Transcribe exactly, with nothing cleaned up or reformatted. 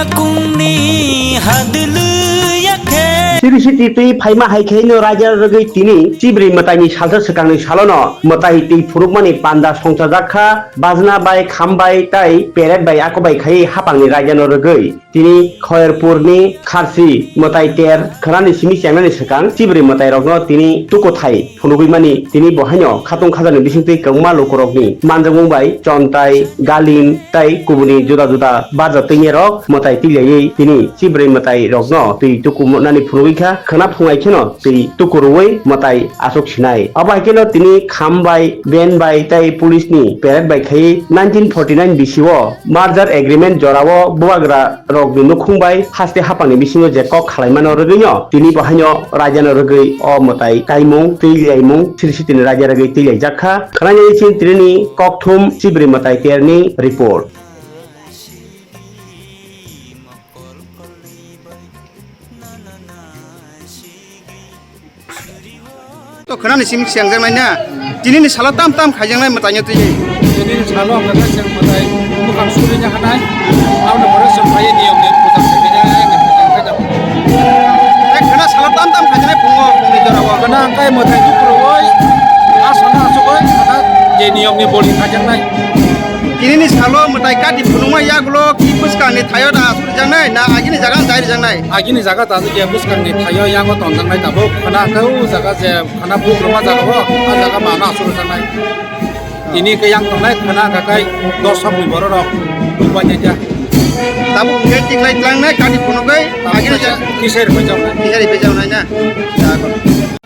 Kungni hadwlwi ya khe. Siri siti twi phaima hai khe no raja rwgwi tini Chibri mwtaini salsa swkangni salono mwtai twi phunukmani panda songchajak kha, bajna bai, kham bai tei peret bai ako bai khai hapangni raja no rwgwi. Tini Khoyerpurni Kharsi mwtai ter khwnani simi chengnani swkang Chibri mwtairokno tini tukuthai phunugwi mani tini bo haino khatung khajani bisingtwi kwbangma lukurokni manjakmung bai chontai, galim tei kubuni juda juda barja twinyarok mwtai twilaiwi tini Chibri mwtairokno twi tukunani phunugwi kha, khwna phungai kheno twi tukuruwi mwtai aswk sinai. Abo hai kheno tini kham bai, ben bai tei police ni peret bai khai nineteen forty nine bisio merger agreement jorao bubagra rokni nukhung bai haste hapangni bisingo je kok khalaimano rwgwino tini bo haino raijano rwgwi o mwtai kaimung twilaimung siri sitini raija rwgwi twilaijak kha. Khwnainani chin tinini kokthum Chibri mwtai terni report. To khwnani simi sengjaknai na. Tinini salo tam tam khaijaknai mwtaino twi. Tinini salo ang khe chwng mwtai bwkhang suri nya hanai. Aboni pore chwng phai niyom ni puja khaijak nai, ang khe chwng khe jabo. Tei khwna salo tam tam khaijaknai phungo phungni jorao. Khwna ang khe mwtai tukuroi asana asugoi khwna je niyom ni boli khaijaknai. Tinini salo mwtai kati phunukma yagulo ki bwskangni thaio da asurijaknai na agini jaga dai rijaknai? Agini jaga da je bwskangni thaio yango tonjaknai tabuk khwna ang khe o jaga je khwna bugruma jaga o, a jaga mano asurijaknai. Tini khe yang tongnai khwna ang khe kai dorsokni bororok bubainai kha. Tabuk hwnkhe tiklai tlangnai kati phunukgwi agini jaga kisai rwbai jawnai. Kisai rwbai jawnai na? Jago.